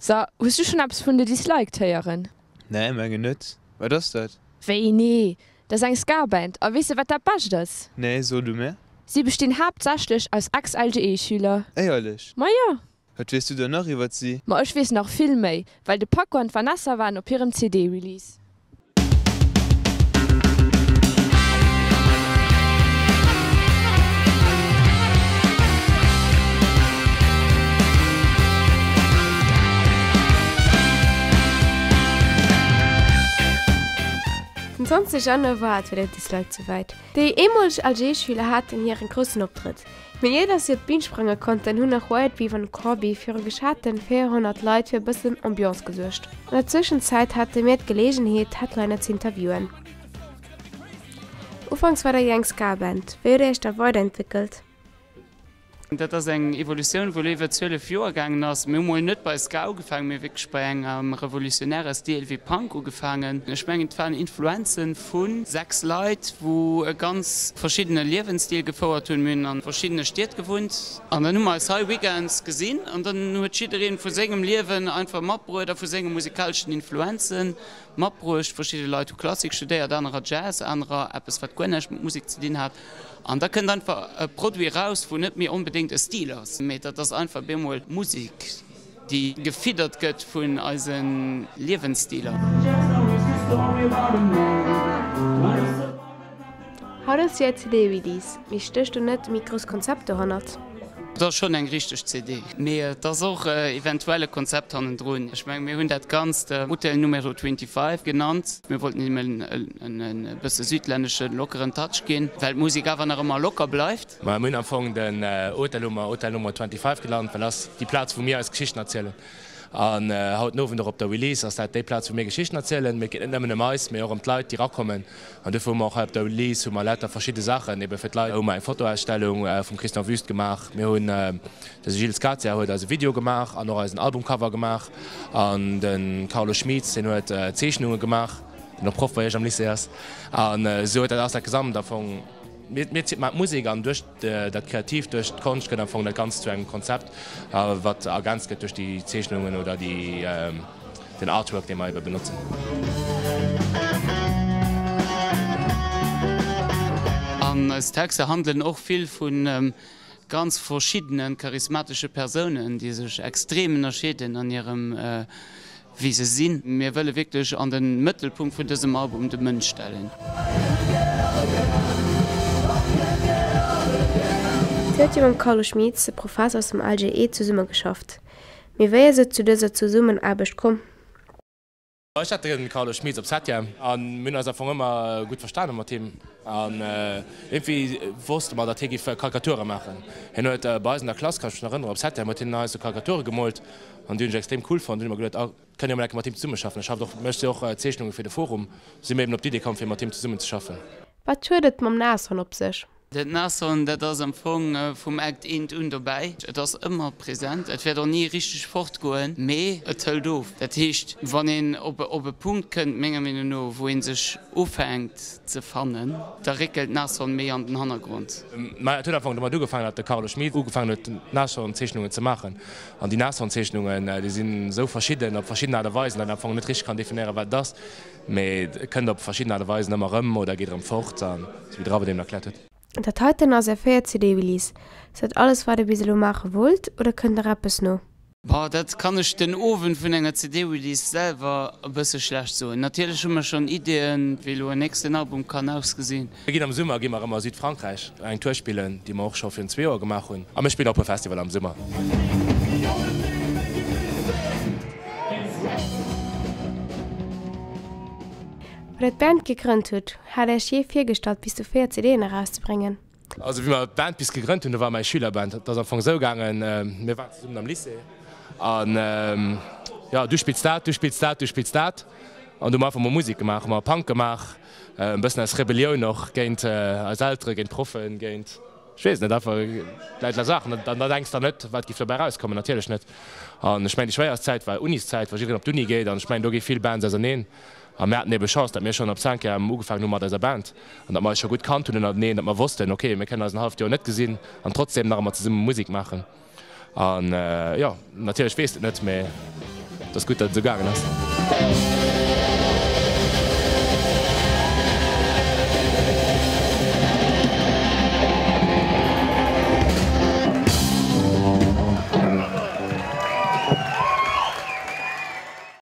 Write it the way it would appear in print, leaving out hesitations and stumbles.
So, hues du schonn eppes vun The Disliked héieren? Nee, mengen net. Wat ass dat? Wéi nee? Dat ass eng Ska-Band. A weess de wat dat Bescht ass? Nee, so du mir. Si bestinn haaptsächlech aus Ex-LGE-Schüler. Éierlech? Ma jo! Wat weess du dann nach iwwert si? Ma ech weess nach vill méi, well de Paco an d'Vanessa waren op hirem CD-Release. Den 20 Januar war et fir den Dislike souwäit. Déi eemoleg LG-Schüler haten hiren groussen Optrëtt. Mee ier dass si op d'Bün sprange konnten, hunn nach Wyatt Beaver an Corby viru geschaten 400 Leit fir e bëssen Ambiance gesuergt. An der Zwëschenzäit hate mir d'Geleegenheet, d'Headliner ze interviewen. Ufanks war der jo eng Ska-Band. Wéi hutt der iech da weiderentwéckelt? Dat ass eng Evolutioun, wou elo iwwer 12 Joer gaangen ass. Mir hu mol net bei Ska ugefaangen, mir hu wierklech bei engem revolutionäre Stil wéi Punk ugefaangen. Ech mengen, et waren Influenze vu 6 Leit, wou e ganz verschiddene Liewensstil gefouert hunn. Mir hunn a verschiddene Stied gewunnt an dann hu mer eis hei weekends gesinn an dann huet jidderee vu sengem Liewen einfach matbruet a vu senge musikaleschen Influenzen matbruecht. Verschidde Leit hu Klassik studéiert, anerer Jazz, anerer eppes, wat guer näischt mat Musek ze dinn hat. An da kënnt einfach e Produit eraus, wou net méi onbedéngt e Stil ass, mee dat ass einfach bemol Musek, déi gefiddert gëtt vun eise Liewensstiler. Haut ass jo är CD-Release, mee stécht do net e méi grousst Konzept dohannert? Et ass schonn eng richteg CD, mee et ass och eventuell e Konzept hannendrun. Ech mengen, mir hunn dat Ganzt Hotel Numero 25 genannt. Mir wollten him e bësse südlännesche lockeren Touch ginn, well d'Musek awer nach ëmmer locker bleift. Mir hunn am Fong den Hotel hu mer Hotel Nummer 25 genannt, well ass déi Plaz, wou mir eis Geschichten erzielen. An haut den Owend och op der Release ass dat déi Plaz, wou mir Geschichten erzielen. Mee et geet net nëmmen ëm eis, mee och ëm d'Leit, déi rakommen. An dofir hu mer och hei op der Release hu mer lauter verschidde Saachen ebe fir d'Leit. Hu mer eng Fotoausstellung vum Christian Wüst gemaach. Mir hunn, de Gilles Scazia huet eise Video gemaach an och eisen Albumcover gemaach. An de Carlo Schmieds, deen huet Zeechnunge gemaach, deen och Proff bei iech am Lycée ass. An esou huet dat ass dat Gesamt am Fong. Mir maachen d'Musek an duerch dat Kreatiivt, duerch d'Konscht gëtt am Fong dat Ganzt zu engem Konzept, wat ergänzt gëtt duerch déi Zeechnungen oder den Artwork, dee mer ebe benotzen. An eis Texter handelen och vill vu ganz verschiddene charismatesche Persounen, déi sech extrem ënnerscheeden an hirem wéi se sinn. Mir wëlle wierklech an de Mëttelpunkt vun dësem Album de Mënsch stellen. Si huet jo mam Carlo Schmieds, de Professer aus dem LGE, zesummegeschafft. Mee wéi ass et zu dëser Zesummenaarbecht komm? Ech hat de Carlo Schmieds op Septième an mir hunn eis am Fong ëmmer gutt verstane mat him. An iergendwéi wosste mer, datt hie géif Karikature maachen. Hien huet bei eis an der Klass, kann ech mech nach erënneren, op Septième huet hien eis sou Karikature gemoolt an déi hunn ech extrem cool fonnt. Dunn hu mer geduet, ah, kënne jo mol eng Kéier mat him zesummeschaffen. Hie schafft och, mécht jo och Zeechnunge fir de Forum. Si mir eben op d'Idee komm, fir mat him zesummen ze schaffen. Wat huet et mam Nashorn op sech? Dat Nashorn, dat ass am Fong vum Act I un dobäi. Et ass ëmmer present, et wäert och ni richteg fortgoen, mee et hëlt of. Dat heescht, wann een op e Punkt kënnt, menger Meenung no, wou ee sech ufänkt ze fannen, da réckelt d'Nashorn méi an den Hannergrond. Mä et huet am Fong domat ugefaangen, datt de Carlo Schmid ugefaangen huet, Nashornzeechnungen ze maachen. An déi Nashornzeechnungen, déi sinn esou verschidden, op verschidden Aart a Weisen, datt een am Fong net richteg kann definéieren, wat et ass. Mee et kënnt op verschidden Aart a Weisen ëmmer erëm oder geet erëm fort, an esou wéi de Rabbet eben erkläert huet. Dat heiten ass är véiert CD-Release. Ass dat alles wat der bis elo maache wollt oder kënnt nach eppes no? Boah, dat kann ech den Owend vun enger CD-Release selwer e bësse schlecht soen. Natierlech hu mer schonn Ideeën, wéi elo en nächsten Album kann ausgesinn. Mir ginn am Summer gi mer erëm a Südfrankräich eng Tour spillen, déi mer och scho virun zwee Joer gemaach hunn. A mir spillen och e puer Festivaler am Summer. Wou der d'Band gegrënnt hutt, hat Iech jee virgestallt bis zu 4 CDen erauszebréngen? Also wéi mer d'Band bis gegrënnt hunn, do war mäi Schülerband. Dat ass am Fong esou gaangen, mir waren zesummen am Lycée an jo, du spills dat, du spills dat, du spills dat. An du hu mer einfach mol Musek gemaach, hu mer Punk gemaach, e bëssen aus Rebellioun och géint eis Elteren, géint d'Proffen, géint. Ech weess et net, einfach läit la Saachen. An da denks der net, wat giff dobäi erauskommen, natierlech net. An ech mengen, déi schwéierst Zäit war Uniszäit, wa jiddereen op d'Uni geet. An ech mengen, do gi vill Bands auserneen. A mir haten ebe Chance, datt mir schonn op Cinquième ugefaangen hu mat eiser Band an datt mer eis scho gutt kannt hunn ënnerteneen, datt mer wossten, ok, mir kënnen eis en halleft Joer net gesinn an trotzdeem nach ëmmer zesumme Musek maachen. An jo, natierlech weess de et net, mee. Et ass gutt, datt et esou gaangen ass.